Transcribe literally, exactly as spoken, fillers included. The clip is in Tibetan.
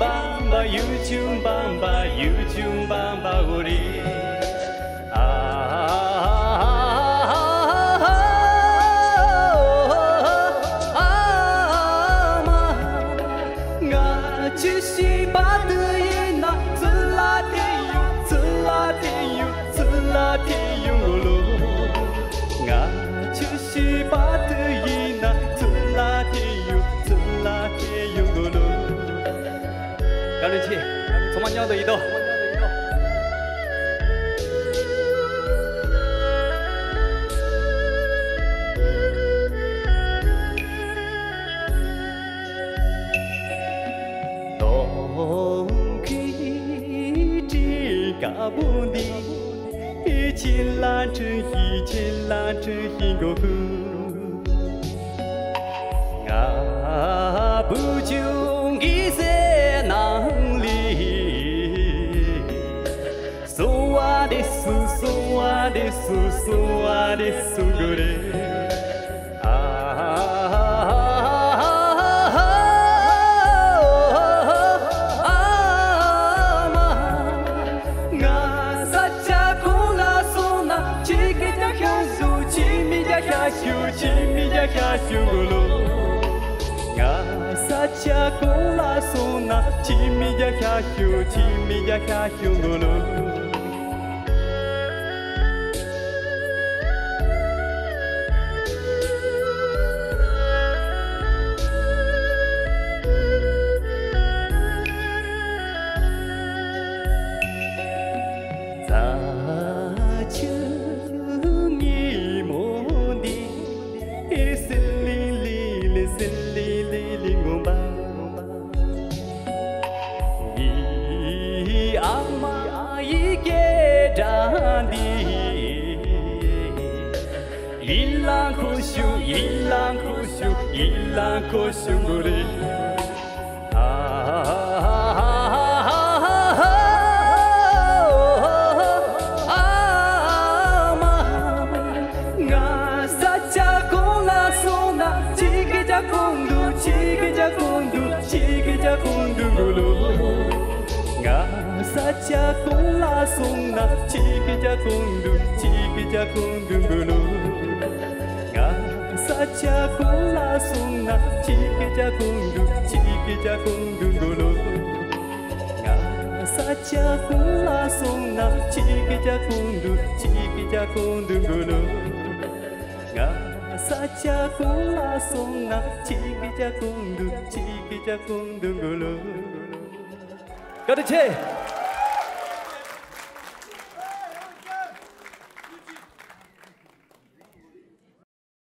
སྤམ་པ་ཡུ་ཆུང་སྤམ་པ་ཡུ་ཆུང་སྤམ་པ་འོ་རེད། ཨ་མ། ང་ཆུ་ཤི་བ་དུ་ཡིན་ན་ཚུ་ལ་དེ་ཡུ་ཚུ་ལ་དེ་ཡུ་ཚུ་ལ་དེ་ཡུ་ལོ། ང་ཆུ་ཤི་བ་དུ་ཡིན་ན་ཚུ་ལ་དེ་ཡུ་ཚུ་ལ་དེ་ཡུ་ལོ། བཀའ་དྲིན་ཆེ། ཚང་མ་མཉམ་དུ་ཡིད་དོ། དོང་ཁའི་སྤྲིན་དཀར་པོ་འདི། ཁྱེད་ལ་དྲན་ཤིང་ཁྱེད་ལ་དྲན་ཤིང་མགོ་ཁུར། ང་བུ་ཆུང་གི་སེམས་ནང་ལ། སོ་བ་དེ་སུ་སོ་བ་དེ་སུ་སོ་བ་དེ་སུ་འགྲོ་རེད། ཨ་མ། ང་ས་ཆ་གང་ལ་སོང་ན་ཁྱེད་ཀྱི་རྒྱ་ཤ་ཞུ་ཁྱེད་མི་རྒྱ་ཤ་ཞུ་ཁྱེད་མི་རྒྱ་ཤ་ཞུ་གོ་ལོ། ང་ས་ཆ་གང་ལ་སོང་ན་ཁྱེད་མི་རྒྱ་ཤ་ཞུ་ཁྱེད་མི་རྒྱ་ཤ་ཞུ་གོ་ལོ། རྫ་ཆུ་ཉིན་མོ་འདི། ཨེ་སི་ལི་ལི་ལི་སི་ལི་ལི་ལི་ངོམ་པ། ངའི་ཨ་མ་ཡི་སྐད་སྒྲ་འདི། ཡིད་ལ་འཁོར་ཞིང་ཡིད་ལ་འཁོར་ཞིང་ཡིད་ལ་འཁོར་ཞིང་གོ་རེད། ཨ་མ། ང་ས་ཆ་གང་ལ་སོང་ན་ཁྱེད་ཀྱི་རྒྱ་གོང་དུ་ཁྱེད་ཀྱི་རྒྱ་གོང་དུ་ཁྱེད་ཀྱི་རྒྱ་གོང་དུ་འགྲོ་ལོ། ང་ས་ཆ་གང་ལ་སོང་ན་ཁྱེད་ཀྱི་རྒྱ་གོང་དུ་ཁྱེད་ཀྱི་རྒྱ་གོང་དུ་འགྲོ་ལོ། ང་ས་ཆ་གང་ལ་སོང་ན་ཁྱེད་ཀྱི་རྒྱ་གོང་དུ་ཁྱེད་ཀྱི་རྒྱ་གོང་དུ་འགྲོ་ལོ། ང་ས་ཆ་གང་ལ་སོང་ན་ཁྱེད་ཀྱི་རྒྱ་གོང་དུ་ཁྱེད་ཀྱི་རྒྱ་གོང་དུ་འགྲོ་ལོ། ང་ས་ཆ་གང་ལ་སོང་ན་ཁྱེད་ཀྱི་རྒྱ་གོང་དུ་ཁྱེད་ཀྱི་རྒྱ་གོང་དུ་འགྲོ་ལོ། བཀའ་དྲིན་ཆེ།